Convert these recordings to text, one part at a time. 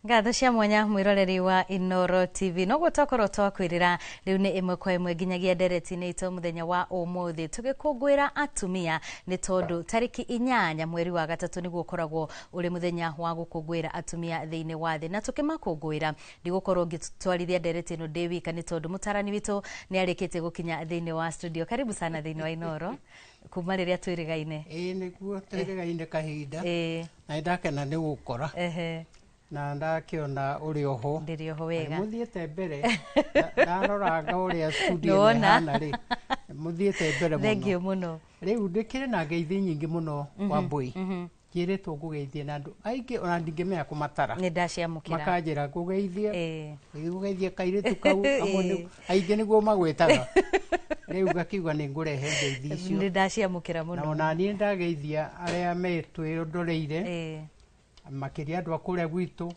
Ngatho cia mwanya mwiroreri wa Inoro TV. Noguo twakorwo twakwirira, riu ni imwe kwa imwe nginyagia ndereti-inĩ itũ muthenya wa umuthi, tugikungwira atumia, ni tondu tariki 8 mweri wa gatatũ niguo ukoragwo uri muthenya wa gukungwira atumia thiini wa thi. Na tukimakungwira, ndigukorwo ngitwarithia ndereti ino ndi wika, ni tondu mutarani witu ni arikitie gukinya thiini wa studio. Karibu sana thiini wa Inoro kuma riria twirigaine. Ĩĩ, nĩguo twĩrĩgaine kahinda. Na nĩndakena nĩ gũkora na ndakĩona ũrĩ oho. Ndĩrĩ oho wega. Mũthiĩte mbere. Ndaroranga ũrĩa studio ĩno Nĩwona? ĩhana rĩ, mũthiĩte mbere mũno. Thank you mũno. Rĩu ndĩkĩrĩ na ngeithi nyingĩ mũno, Wambui. Njĩrĩtwo ngũgeithie na andũ aingĩ, ona ndingĩmenya kũmatara. Nĩ ndaciamũkĩra. Makanjĩra ngũgeithie, ngũgeithie kairĩtu kau amwe aingĩ nĩguo magwĩtaga. Rĩu ngakiuga nĩ ngũrehe ngeithi icio. Nĩ ndaciamũkĩra Na mũno. ona niĩ ndageithia arĩa metwĩrondoreire, makĩria andũ a kũrĩa gwitũ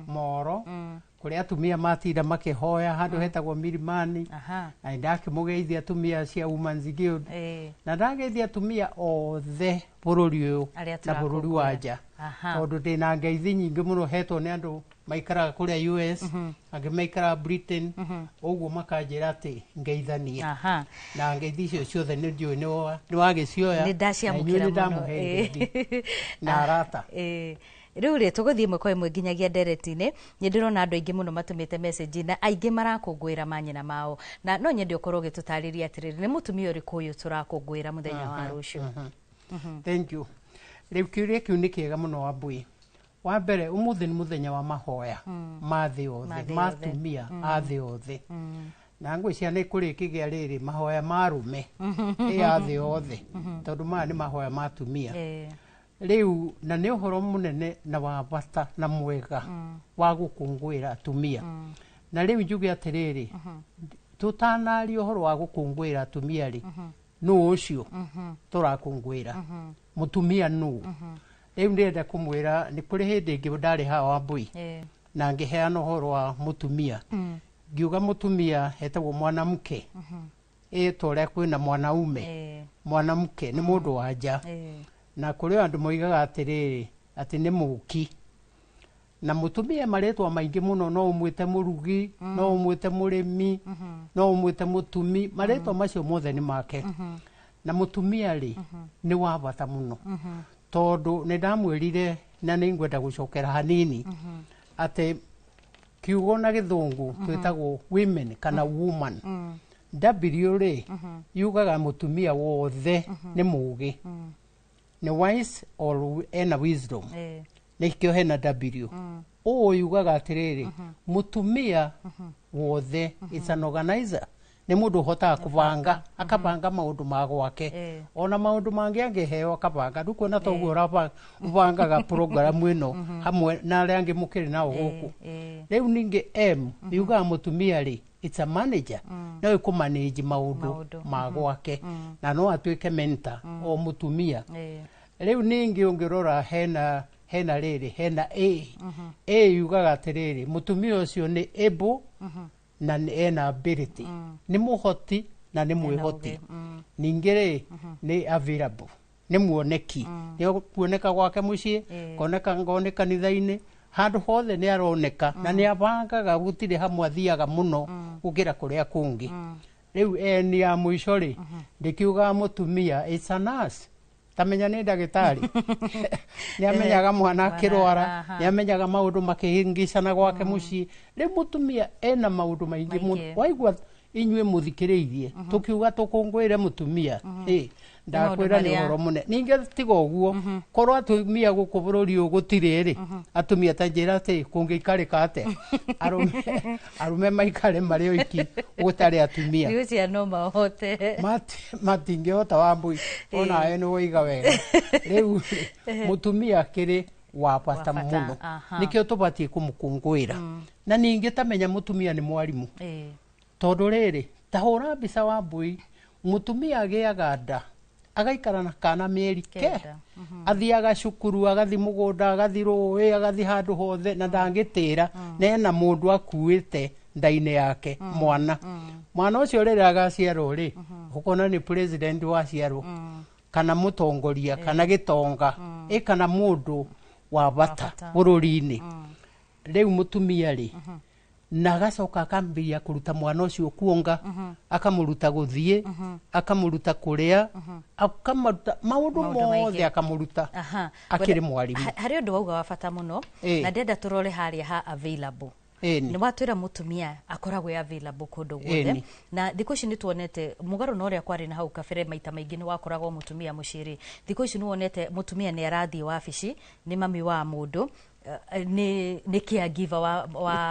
Moro, kũrĩa atumia matinda makĩhoya handũ hetagwo Milimani. Na nĩndakĩmũgeithia atumia cia Women's Guild. Na ndageithia atumia othe bũrũri ũyũ Arĩa na bũrũri wa tũrakũngũĩra. nja, tondũ ndĩna ngeithi nyingĩ mũno hetwo nĩ andũ maikaraga kũrĩa US, angĩ maikaraga Britain, ũguo makanjĩra atĩ ngeithanie. Na ngeithi icio ciothe nĩ ndiũĩ nĩ wagĩcioya. Nĩ Na inyuĩ ndaciamũkĩra nĩ mũno. ndamũhe ngeithi na arata. Rĩu rĩ, tũgũthiĩ ĩmwe kwa ĩmwe nginyagia ndereti-inĩ. Nĩ ndĩrona andũ aingĩ mũno matũmĩte message, na aingĩ marakũngũĩra manyina mao, na no nyende ũkorwo ũgĩtũtarĩria atĩrĩrĩ, nĩ mũtumia ũrĩkũ ũyũ tũrakũngũĩra mũthenya wa rũciũ? Thank you. Rĩu kĩũria kĩu nĩ kĩega mũno, Wambui. Wa mbere, ũmũthĩ nĩ mũthenya wa mahoya ma thĩ Ma yothe, thĩ ma yothe. atumia a thĩ yothe, na ngwĩciria nĩ kũrĩkĩgĩa rĩrĩ mahoya ma arũme ĩ a thĩ yothe, tondũ maya nĩ mahoya ma atumia. Rĩu na nĩ ũhoro mũnene na wa bata na mwega wa gũkũngũĩra atumia. Na rĩu njuge atĩrĩrĩ, tũtanaria ũhoro wa gũkũngũĩra atumia rĩ, nũ ũcio tũrakũngũĩra? Mũtumia nũ? Rĩu ndĩrenda kũmwĩra nĩ kũrĩ hĩndĩ ĩngĩ ndarĩ haha, Wambui, na ngĩheana ũhoro wa mũtumia, ngiuga mũtumia etagwo mwanamke, ĩ ta ũrĩa kwĩna mwanaume. Mwanamke nĩ mũndũ wa nja. Na kũrĩ andũ moigaga atĩrĩrĩ, atĩ nĩ mũki. Na mũtumia marĩtwa maingĩ mũno, no ũmwĩte mũrugi, no ũmwĩte mũrĩmi, no ũmwĩte mũtumi, marĩtwa macio mothe nĩ make. Na mũtumia rĩ, nĩ wa bata mũno, tondũ nĩ ndamwĩrire na nĩ ngwenda gũcokera hanini atĩ kiugo na gĩthũngũ twĩtagwo women kana woman. W rĩ, yugaga mũtumia wothe nĩ mũgĩ, nĩ wise or ena wisdom. Nĩkĩo hena W. Ũũ yugaga atĩrĩrĩ, mũtumia wothe is an organizer, nĩ mũndũ ũhotaga kũbanga, akabanga maũndũ ma gwake, ona maũndũ mangĩ angĩheo akabanga. Ndũkuona toguo ũbangaga programu ĩno hamwe na arĩa angĩ mũkĩrĩ nao gũkũ? Rĩu ningĩ M yugaga mũtumia rĩ, it's a manager, no ĩkũmanage maũndũ Maũndũ. ma gwake, na no atuĩke mentor o mũtumia. Rĩu ningĩ ũngĩrora hena rĩrĩ, hena A. A yugaga atĩrĩrĩ, mũtumia ũcio nĩ able na nĩ ena ability, nĩ mũhoti na nĩ mwĩhoti. Ningĩ rĩ, nĩ available, nĩ muoneki, nĩ kuoneka gwake mũciĩ, koneka ngoo nĩ kanitha-inĩ, handũ hothe nĩ aroneka, na nĩ abangaga, gũtirĩ hamwe athiaga mũno gũkĩra kũrĩa kũngĩ. Rĩu N ya mũico rĩ, ndĩkiugaga mũtumia it's a nurse, tamenya nĩ ndagĩtarĩ, nĩ amenyaga mwana akĩrwara, nĩ amenyaga maũndũ makĩhĩngĩcana gwake mũciĩ. Rĩu mũtumia ena maũndũ maingĩ mũno. Maingĩ. Waigua inyuĩ mũthikĩrĩirie tũkiuga tũkũngũĩre mũtumia, ĩ ndakwĩra nĩ marĩa- ũhoro mũnene. Ningĩ tiga ũguo, korwo atumia gũkũ bũrũri ũyũ gũtirĩ rĩ atumia, ta njĩra atĩ kũngĩikarĩka atĩa arũme maikare marĩ oiki gũtarĩ atumia? Ndiũcia no mahote. Matingĩhota, Wambui, onawe nĩ woiga wega. Rĩu rĩ, mũtumia akĩrĩ wa bata Wa bata, mũno. Nĩkĩo tũbatiĩ kũmũkũngũĩra. Na ningĩ tamenya mũtumia nĩ mwarimũ, tondũ rĩrĩ, ta hũra mbica, Wambui, mũtumia agĩaga nda, agaikara na kana mĩeri ke 9. Athiaga cukuru, agathi mũgũnda, agathi rũĩ, agathi handũ hothe, na ndangĩtĩra na ena mũndũ akuĩte nda-inĩ yake mwana. Mwana ũcio rĩrĩa agaciarwo rĩ, ũkona nĩ president waciarwo, kana mũtongoria, kana gĩtonga, ĩ kana mũndũ wa bata bata. Bũrũri-inĩ. Rĩu mũtumia rĩ, na agacoka akambĩrĩria kũruta mwana ũcio kuonga, akamũruta gũthiĩ, akamũruta kũrĩa, akamũruta maũndũ Maũndũ maingĩ. mothe akamũruta akĩrĩ mwarimũ. Harĩ ũndũ wauga wa bata mũno, na ndĩrenda tũrore harĩa ha available. Nĩ watwĩra mũtumia akoragwo e available kũndũ guothe. Na thikũ ici nĩ tuonete mũgarũ na ũrĩa kwarĩ na hau kabere, maita maingĩ nĩ wakoragwo mũtumia mũciĩ rĩ, thikũ ici nĩ wonete mũtumia nĩ arathiĩ wabici, nĩ mami wa mũndũ, nĩ caregiver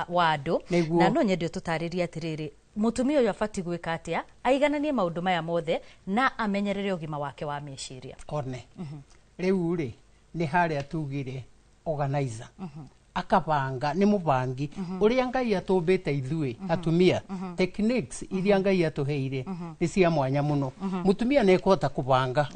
wa andũ. Na no nyende ũtũtarĩrie atĩrĩrĩ, mũtumia ũyũ abatiĩ gwĩka atĩa aigananie maũndũ maya mothe na amenyerere ũgima wake wa meciria? One, rĩu rĩ, nĩ harĩa tugire organizer, akabanga, nĩ mũbangi. Ũrĩa Ngai atũmbĩte ithuĩ atumia, techniques iria Ngai atũheire nĩ cia mwanya mũno. Mũtumia nĩ ekũhota kũbanga,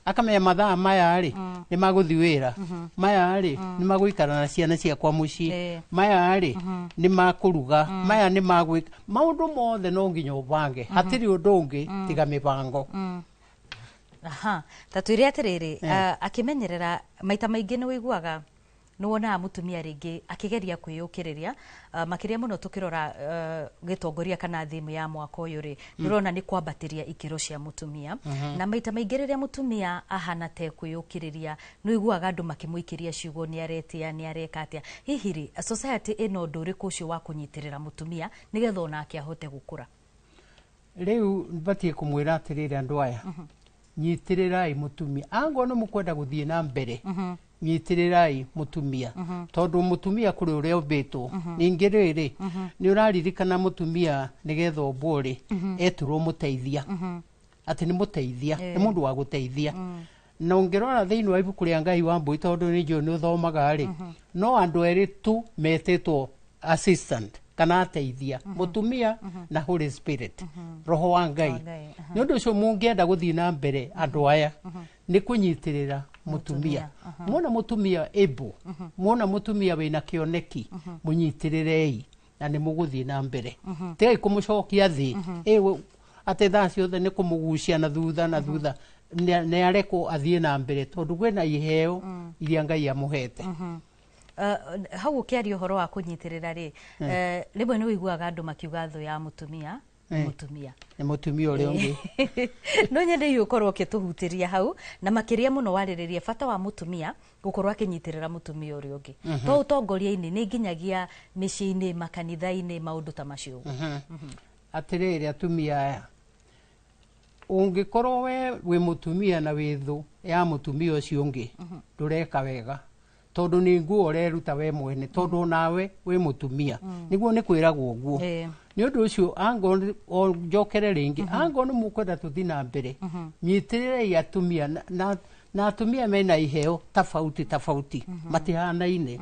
akamenya mathaa maya rĩ nĩ magũthiĩ wĩra, maya rĩ nĩ magũikara na ciana ciakwa mũciĩ, maya rĩ nĩ makũruga, maya nĩ magwĩka maũndũ mothe. No nginya ũbange, hatirĩ ũndũ ũngĩ tiga mĩbango. Aha, ta twĩre atĩrĩrĩ, akĩmenyerera, maita maingĩ nĩ wĩiguaga, nĩ wonaga mũtumia rĩngĩ akĩgeria kwĩyũkĩrĩria, makĩria mũno tũkĩrora gĩtongoria kana theme ya mwaka ũyũ rĩ, nĩ ũrona nĩ kwambatĩria ikĩro cia mũtumia. Na maita maingĩ rĩrĩa mũtumia ahana te kwĩyũkĩrĩria, nĩ ũiguaga andũ makĩmũikĩria ciugo, nĩ aretia, nĩ areka atĩa. Hihi rĩ, society ĩno ũndũ ũrĩkũ ũcio wa kũnyitĩrĩra mũtumia nĩgetha onake ahote gũkũra? Rĩu batiĩ kũmwĩra atĩrĩrĩ, andũ aya, nyitĩrĩrai mũtumia. Angorwo nĩ mũkwenda gũthiĩ na mbere, nyitĩrĩrai mũtumia, tondũ mũtumia kũrĩ ũrĩa ũmbĩtwo. Ningĩ rĩrĩ, nĩ ũraririkana mũtumia nĩgetha ũmbwo rĩ, etirwo mũteithia, atĩ nĩ mũteithia, nĩ mũndũ wa gũteithia. Na ũngĩrora thĩinĩ wa ibuku rĩa Ngai wa mbũi, tondũ nĩ njũĩ nĩ ũthomaga rĩ, no andũ erĩ tu metĩtwo assistant kana ateithia, mũtumia na Holy Spirit, roho wa Ngai. Wa Ngai. Nĩ ũndũ ũcio mũngĩenda gũthiĩ na mbere, andũ aya, nĩ kũnyitĩrĩra mũtumia. Mwona mũtumia able, mwona mũtumia wĩna kĩoneki, mũnyitĩrĩrei na nĩ mũgũthiĩ na mbere. Tigai kũmũcokia thĩ. Atĩ thaa ciothe nĩ kũmũgucia na thutha na thutha. Nĩ arekwo athiĩ na mbere, tondũ kwĩna iheo iria Ngai amũhete. Hau ũkĩaria ũhoro wa kũnyitĩrĩra rĩ, rĩmwe nĩ ũiguaga andũ makiuga thũ ya mũtumia nĩ mũtumia. Nĩ mũtumia ũrĩa ũngĩ. No nyende hihi ũkorwo ũkĩtũhutĩria hau, na makĩria mũno warĩrĩrie bata wa mũtumia gũkorwo akĩnyitĩrĩra mũtumia ũrĩa ũngĩ, to ũtongoria-inĩ, nĩ nginyagia mĩciĩ-inĩ, makanitha-inĩ, maũndũ ta macio ũguo. Atĩrĩrĩ, atumia aya, ũngĩkorwo we wĩ mũtumia na wĩ thũ ya mũtumia ũcio ũngĩ, ndũreka wega, tondũ nĩ nguo ũreruta we mwene, tondũ nawe wĩ mũtumia nĩguo nĩ kwĩragwo ũguo. Nĩ ũndũ ũcio, angorwo o njokere rĩngĩ, angorwo nĩ mũkwenda tũthiĩ na mbere, nyitĩrĩrei atumia. Na atumia mena iheo tofauti tofauti, matihanaine.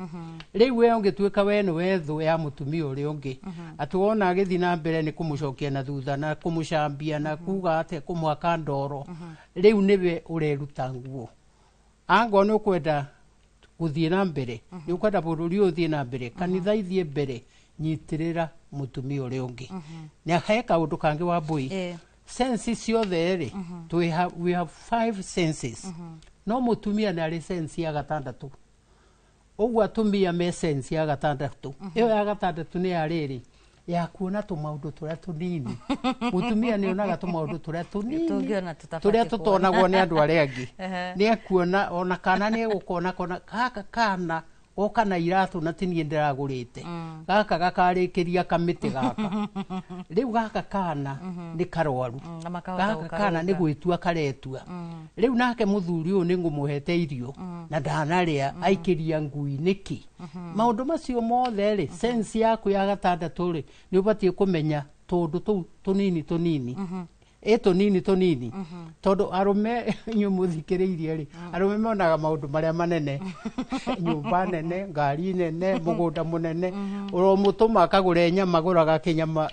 Rĩu we ũngĩtuĩka we nĩ we thũ ya mũtumia ũrĩa ũngĩ, atĩ wona agĩthiĩ na mbere nĩ kũmũcokia na thutha na kũmũcambia na kuga atĩ kũmwaka ndoro, rĩu nĩwe ũreruta nguo. Angorwo nĩ ũkwenda gũthiĩ na mbere, nĩ ũkwenda bũrũri ũyũ ũthiĩ na mbere, kanitha ithiĩ mbere, nyitĩrĩra mũtumia ũrĩa ũngĩ. Na he kaũndũ kangĩ wa mbũi, senses ciothe rĩ, we have five senses, no mũtumia nĩ arĩ sense ya gatandatũ. Ũguo atumia me sense ya gatandatũ. Ĩyo ya gatandatũ nĩ ya rĩrĩ, ya kuona tũmaũndũ tũrĩa tũnini. Mũtumia nĩ onaga tũmaũndũ tũrĩa tũnini Tũngĩona tũtabatiĩ tũrĩa tũtonagwo nĩ andũ arĩa angĩ. Nĩ ekuona ona kana nĩ egũkona kona gaka kana goka na iratũ na ti niĩ ndĩragũrĩte, gaka gakarĩkĩria kamĩtĩ gaka, rĩu gaka kana nĩ karwaru. Na makahota Gaka kana nĩ gũkarũnga. gwĩtua karetua. Rĩu nake mũthuri ũyũ nĩ ngũmũhete irio na ndanarĩa, aikĩria ngui nĩkĩ? Maũndũ macio mothe rĩ, sense yaku ya gatandatũ rĩ, nĩ ũbatiĩ kũmenya tũndũ tũu tũnini tũnini, ĩ tũnini tũnini, tondũ arũme, inyuĩ mũthikĩrĩirie rĩ, arũme monaga maũndũ marĩa manene, nyũmba nene, ngari nene, mũgũnda mũnene. Ũromũtũma akagũre nyama, agũraga kĩnyama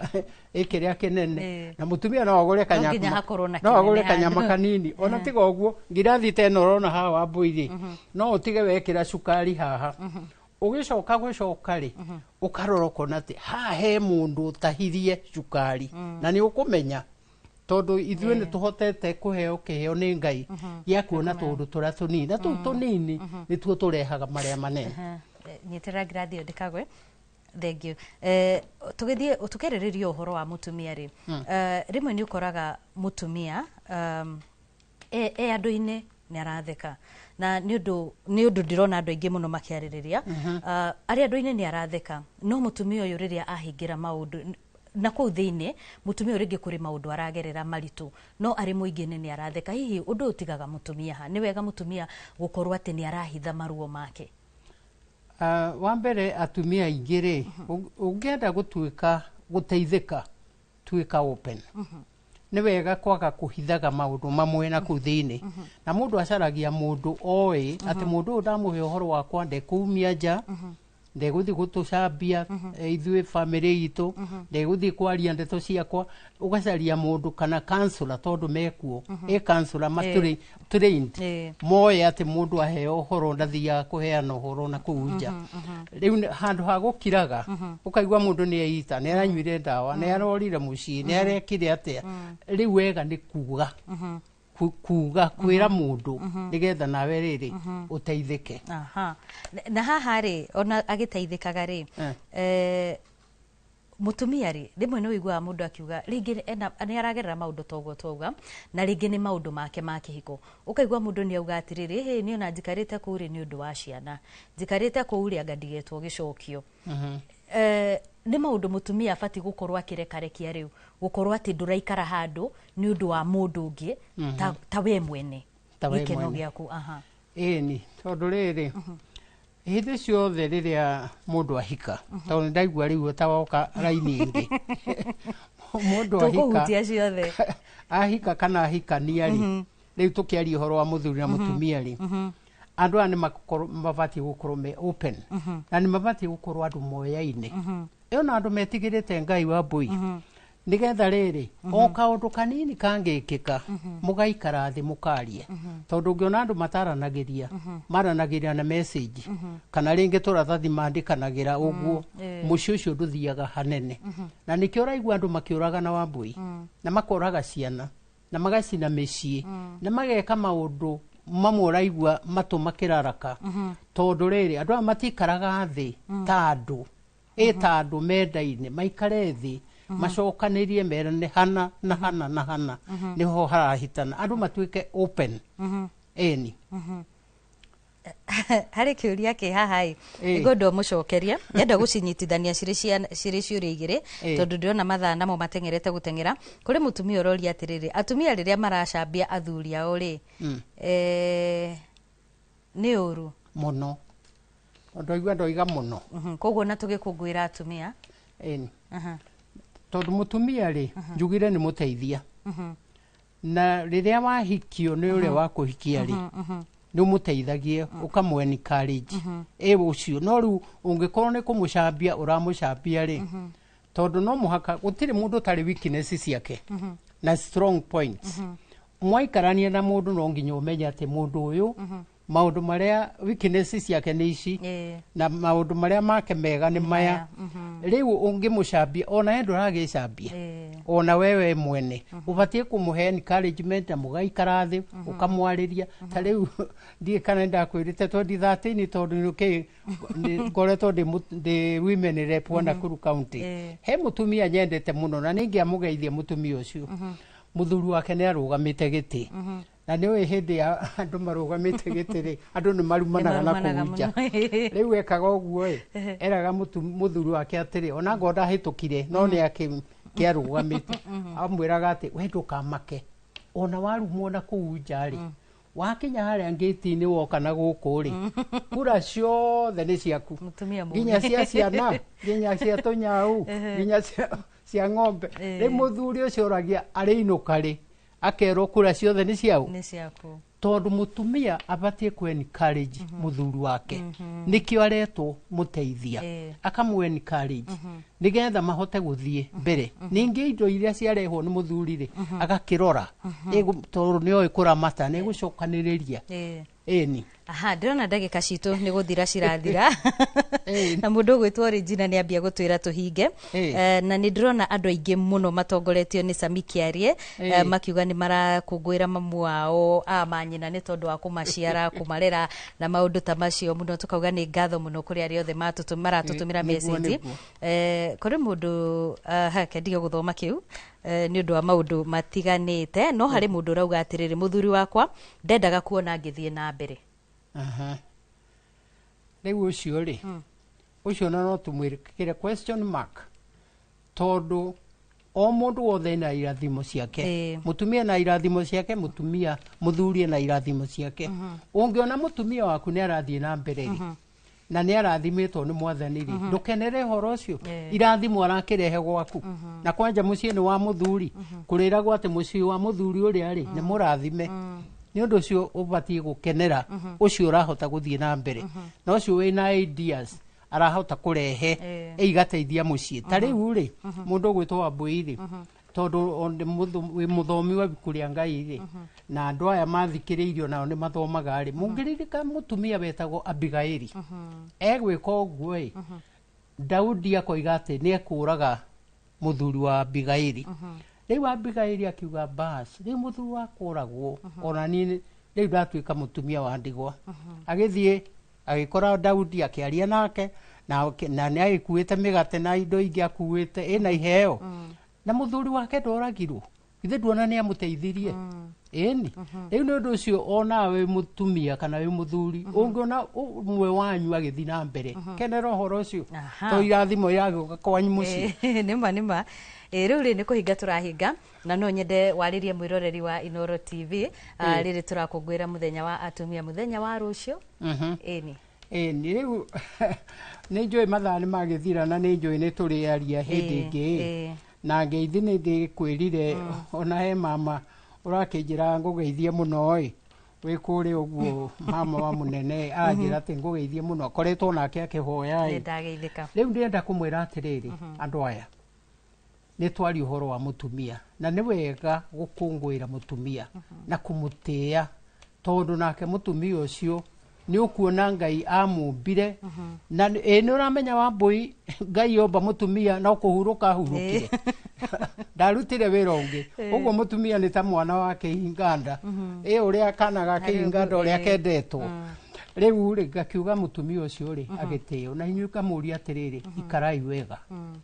ĩkĩrĩa kĩnene. Na mũtumia no agũre No nginya hakorwo na no agũre kĩnene kanyama handũ. kanini. Ona tiga ũguo, ngirathi ta ĩno ũrona haha wa mbũi rĩ, no ũtige wekĩra cukari haha, ũgĩcoka gũcoka rĩ, ũkarora ũkona atĩ haha he mũndũ ũtahirie cukari, na nĩ ũkũmenya, tondũ ithuĩ nĩ tũhotete kũheo kĩheo nĩ Ngai gĩa kuona tũũndũ tũrĩa tũnini, na tũu tũnini nĩtuo tũrehaga marĩa manene. Aha. Nyitĩrĩra ngirathi ĩyo ndĩkagwe. Thank you. Tũgĩthiĩ tũkĩarĩrĩria ũhoro wa mũtumia rĩ, rĩmwe nĩ ũkoraga mũtumia e andũ-inĩ nĩ aratheka, na nĩ ũndũ ndĩrona andũ aingĩ mũno makĩarĩrĩria. Arĩ andũ-inĩ nĩ aratheka, no mũtumia ũyũ rĩrĩa ahingĩra maũndũ na kũu thĩinĩ, mũtumia ũyũ rĩngĩ kũrĩ maũndũ aragerera maritũ, no arĩ mũingĩ-inĩ nĩ aratheka. Hihi ũndũ ũyũ ũtigaga mũtumia ha? Nĩ wega mũtumia gũkorwo atĩ nĩ arahitha maruo make? Wa mbere atumia aingĩ rĩ, ũngĩenda gũtuĩka gũteithĩka, tuĩka open. Nĩ wega kwaga kũhithaga maũndũ mamwe na kũu thĩinĩ. Na mũndũ acaragia mũndũ oĩ atĩ mũndũ ũyũ ndamũhe ũhoro wakwa ndekũumia nja, ndegũthiĩ gũtũcambia ithuĩ bamĩrĩ itũ, ndegũthiĩ kwaria ndeto ciakwa. Ũgacaria mũndũ kana counselor, tondũ mekuo ĩ counselor matũrĩ trained, moĩ atĩ mũndũ aheo ũhoro ndathiaga kũheana ũhoro na kũu nja. Rĩu handũ ha gũkiraga ũkaigua mũndũ nĩ eita, nĩ aranyuire ndawa, nĩ arorire mũciĩ, nĩ arekire atĩa. Rĩu wega nĩ kuga kuga kwĩra mũndũ nĩgetha nawe rĩrĩ ũteithĩke. Aha. Na haha rĩ, ona agĩteithĩkaga rĩ, mũtumia rĩ, rĩmwe nĩ ũiguaga mũndũ akiuga rĩngĩ nĩ aragerera maũndũ ta ũguo twauga, na rĩngĩ nĩ maũndũ make ma kĩhiko. Ũkaigua mũndũ nĩ auga atĩrĩrĩ, hĩ, niĩ ona njikarĩte kũu rĩ nĩ ũndũ wa ciana, njikarĩte kũu rĩ anga ndigetwo gĩcokio. Nĩ maũndũ mũtumia abatiĩ gũkorwo akĩrekarekia rĩu, gũkorwo atĩ ndũraikara handũ nĩ ũndũ wa mũndũ ũngĩ ta we mwene, gĩkeno gĩaku. Aha. Ĩni, tondũ rĩrĩ hĩndĩ ciothe rĩrĩa mũndũ ahika, tondũ ndaigua rĩu ta woka raini ĩngĩ, mũndũ ahika ciothe ahika kana ahikania rĩ, rĩu tũkĩaria ũhoro wa mũthuri na mũtumia rĩ, andũ aya nĩ mabatiĩ gũkorwo me open, na nĩ mabatiĩ gũkorwo andũ moyaine. Ĩyo na andũ metigĩrĩte Ngai wa mbũi, nĩgetha rĩrĩ o kaũndũ kanini kangĩkĩka mũgaikara thĩ mũkarie. Tondũ ũngĩona andũ mataranagĩria, maranagĩria na message kana rĩngĩ tũratathi mandĩkanagĩra ũguo, mũciĩ ũcio ndũthiaga hanene. Na nĩkĩo ũraigua andũ makĩũragana wa mbũi, na makoraga ciana, na magacina mĩciĩ, na mageka maũndũ mamwe ũraigua matũ makĩraraka. Tondũ rĩrĩ andũ aya matikaraga thĩ ta andũ, ta andũ mendaine, maikare thĩ macokanĩrie merane hana na hana na hana, nĩho harahitana, andũ matuĩke open. Ĩni. Harĩ kĩũria kĩ haha ĩ, ngwenda ũmũcokerie, nyenda gũcinyitithania cirĩ ciũria igĩrĩ, tondũ ndĩrona mathaa namo mateng'erete gũteng'era. Kũrĩ mũtumia ũroria atĩrĩrĩ, atumia rĩrĩa maracambia athuri ao rĩ, nĩ ũru mũno? Ndoigua ndoiga mũno. Koguo na tũgĩkũngũĩra atumia. Ĩni. Tondũ mũtumia rĩ, njugire nĩ mũteithia. Na rĩrĩa wahikio nĩ ũrĩa wa kũhikia rĩ, nĩ ũmũteithagie, ũkamũ encourage ĩ ũcio. No rĩu ũngĩkorwo nĩ kũmũcambia ũramũcambia rĩ, tondũ no mũhaka gũtirĩ mũndũ ũtarĩ weakness ciake na strong points. Mwaikarania na mũndũ no nginya ũmenye atĩ mũndũ ũyũ maũndũ marĩa weakness ciake nĩ ici, na maũndũ marĩa make mega nĩ maya. Rĩu ũngĩmũcambia, ona we ndũragĩcambia, ona wewe mwene ũbatiĩ kũmũhe encouragement na mũgaikara thĩ ũkamwarĩria. Ta rĩu ndiĩ kana nĩndakwĩrĩte 2013, tondũ nĩkĩ ngoretwo ndĩ women rep wa Nakuru County, he mũtumia nyendete mũno na nĩingĩamũgeithia mũtumia ũcio. Mũthuri wake nĩ arũgamĩte gĩtĩ, na nĩ ũĩ hĩndĩ ya andũ marũgamĩte gĩtĩ rĩ, andũ nĩ marumanaga na kũu nja. Rĩu ekaga ũguo ĩ, eraga mũthuri wake atĩrĩ, ona ngorwo ndahĩtũkire no nĩ akĩarũgamĩte, amwĩraga atĩ we ndũkamake, ona warumwo na kũu nja rĩ, wakinya harĩa ngĩti-inĩ woka na gũkũ rĩ, kura ciothe nĩ ciaku, nginya cia ciana, nginya cia tũnyau, nginya cia ng'ombe. Rĩu mũthuri ũcio oragia arĩinũka rĩ, akerwo kura ciothe nĩ ciao, nĩ ciaku. Tondũ mũtumia abatiĩ kũ encourage mũthuri wake, nĩkĩo aretwo mũteithia, akamũ encourage. Nĩgetha mahote gũthiĩ mbere. Ningĩ indo iria ciarehwo nĩ mũthuri rĩ, agakĩrora tondũ nĩoĩ kũramata, nĩ gũcokanĩrĩria. Ĩni. Aha, ndĩrona ndagĩka citũ nĩ gũthira cirathira. Na mũndũ ũgwĩtwo Regina nĩ ambia gũtwĩra tũhinge. Na nĩ ndĩrona andũ aingĩ mũno matongoretio nĩ Sami Kĩarie, makiuga nĩ marakũngũĩra mamu wao a manyina nĩ tondũ wa kũmaciara, kũmarera na maũndũ ta macio mũno. Tũkauga nĩ ngatho mũno kũrĩ arĩa othe maratũtũmĩra message. Kũrĩ mũndũ, hake ndige gũthoma kĩu nĩ ũndũ wa maũndũ matiganĩte, no harĩ mũndũ ũrauga atĩrĩrĩ, mũthuri wakwa ndendaga kuona ngĩthiĩ na mbere. Rĩu ũcio rĩ, ũcio na no tũmwĩkĩre question mark, tondũ o mũndũ wothe ena irathimo ciake. Mũtumia na irathimo ciake, mũtumia mũthuri ena irathimo ciake. Ũngĩona mũtumia waku nĩ arathiĩ na mbere rĩ, na nĩ arathimĩtwo nĩ mwathani rĩ, ndũkenere ũhoro ũcio. Irathimo arakĩrehe gwaku. Na kwanja mũciĩ nĩ wa mũthuri, kũrĩragwo atĩ mũciĩ wa mũthuri ũrĩa rĩ, nĩ mũrathime. Nĩ ũndũ ũcio ũbatiĩ gũkenera ũcio ũrahota gũthiĩ na mbere, na ũcio wĩna ideas arahota kũrehe igateithia mũciĩ. Ta rĩu rĩ, mũndũ ũgwĩtwo Wambũi rĩ, tondũ wĩ mũthomi wa ibuku rĩa Ngai rĩ, na andũ aya mathikĩrĩirio nao nĩ mathomaga rĩ, mũngĩririka mũtumia wetagwo Abigaili egwĩka ũguo ĩ, Daudi akoiga atĩ nĩ ekũraga mũthuri wa Abigaili. Rĩu Abigaili akiuga bas, rĩu mũthuri wa kũragwo, ona niĩ rĩu ndatuĩka mũtumia wa ndigwa. Agĩthiĩ agĩkora Daudi akĩaria nake, na nĩ agĩkuĩte mĩgate na indo ingĩ akuĩte ĩna iheo, na mũthuri wake ndoragirwo. Ithe nduona nĩ amũteithirie. Ĩni. Rĩu nĩ ũndũ ũcio onawe mũtumia kana wĩ mũthuri, ũngĩona ũmwe wanyu agĩthiĩ na mbere, kenera ũhoro ũcio, to irathimo iragĩũka kwanyu mũciĩ. Nĩma nĩma. Rĩu rĩ, nĩ kũhinga tũrahinga, na no nyende warĩrie mwĩroreri wa Inooro TV rĩrĩ tũrakũngũĩra mũthenya wa atumia, mũthenya wa rũciũ. Ĩni. Ĩni, rĩu nĩ njũĩ mathaa nĩ magĩthira, na nĩ njũĩ nĩ tũrĩaria hĩndĩ ĩngĩ. Na ngeithi nĩ ndĩkwĩrire, ona he mama ũrakĩnjĩra ngũgeithie mũno ĩ, wĩ kũrĩa ũguo mama wa mũnene aranjĩra atĩ ngũgeithie mũno, akoretwo nake akĩhoya ĩ. Rĩu ndĩrenda kũmwĩra atĩrĩrĩ, andũ aya, nĩ twaria ũhoro wa mũtumia, na nĩ wega gũkũngũĩra mũtumia na kũmũtĩĩa, tondũ nake mũtumia ũcio nĩ ũkuona Ngai amũmbire. Na ĩ nĩ ũramenya Wambũi, Ngai omba mũtumia no kũhurũka ahurũkire, ndarutire wĩra ũngĩ. Ũguo mũtumia nĩ ta mwana wa kĩhinganda, ĩ ũrĩa kana ga kĩhinganda ũrĩa kendetwo. Rĩu rĩ, ngakiuga mũtumia ũcio rĩ agĩtĩo. Na inyuĩ ngamũria atĩrĩrĩ, ikarai wega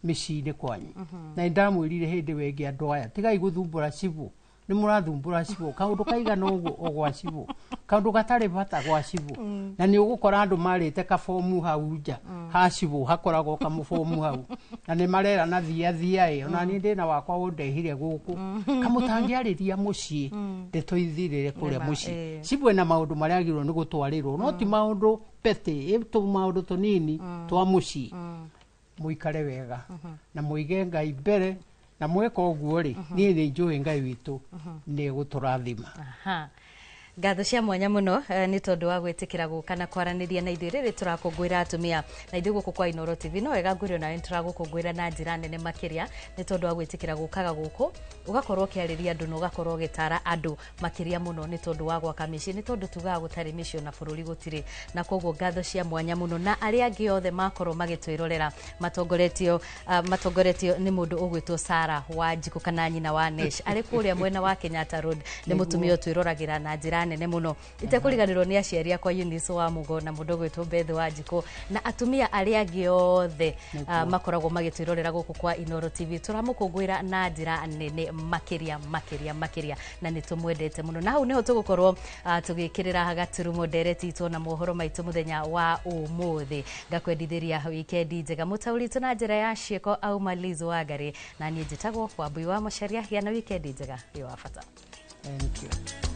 mĩciĩ-inĩ kwanyu. Na nĩndamwĩrire hĩndĩ ĩyo ĩngĩ, andũ aya tigai gũthumbũra cibũ, nĩ mũrathumbũra cibũ kaũndũ kaigana ũguo o gwa cibũ, kaũndũ gatarĩ bata gwa cibũ. Na nĩ ũgũkora andũ marĩte kabomu hau nja ha cibũ, hakoragwo kamũbomu hau, na nĩ marerana thia thia ĩ, ona niĩ ndĩna wakwa ũndehire gũkũ, kamũtangĩarĩria mũciĩ, ndeto ithirĩre kũrĩa mũciĩ. Cibũ ena maũndũ marĩa agĩrĩirwo nĩ gũtwarĩrwo, no ti maũndũ petty, ĩ tũmaũndũ tũnini twa mũciĩ. Mũikare wega na mũige Ngai mbere, na mweka ũguo rĩ, niĩ nĩ njũĩ Ngai witũ nĩ egũtũrathima. Ngatho cia mwanya mũno nĩ tondũ wa gwĩtĩkĩra gũka na kwaranĩria na ithuĩ rĩrĩ tũrakũngũĩra atumia. Na ithuĩ gũkũ kwa Inooro TV no wega ngwĩre nawe nĩ tũragũkũngũĩra na njĩra nene makĩria, nĩ tondũ wa gwĩtĩkĩra gũkaga gũkũ, ũgakorwo ũkĩarĩria andũ na ũgakorwo ũgĩtara andũ makĩria mũno, nĩ tondũ wa gwaka mĩciĩ, nĩ tondũ tugaga gũtarĩ mĩciĩ ona bũrũri gũtirĩ. Na koguo ngatho cia mwanya mũno na arĩa angĩ othe makorwo magĩtwĩrorera matongoretio nĩ mũndũ ũgwĩtwo Sarah Wanjikũ kana nyina wa Nesh, arĩ kũrĩa mwena wa Kenyatta Road, nĩ mũtumia ũtwĩroragĩra na njĩra nene mũno. Itekũriganĩrwo nĩ aciari akwa Eunice wa Mugo na mũndũ ũgwĩtwo Beth Wanjikũ na atumia arĩa angĩ othe makoragwo magĩtwĩrorera gũkũ kwa Inooro TV. Tũramũkũngũĩra na njĩra nene makĩria makĩria makĩria, na nĩ tũmwendete mũno. Na hau nĩho tũgũkorwo tũgĩkĩrĩra gaturumo ndereti itũ na mohoro maitũ mũthenya wa ũmũthĩ. Ngakwendithĩria wikendi njega. Mũtaũri witũ na njĩra ya ciĩko auma Liz Wangari, na niĩ njĩtagwo Wambui wa Macharia. Gĩa na wikendi njega, wĩ wa bata. Thank you.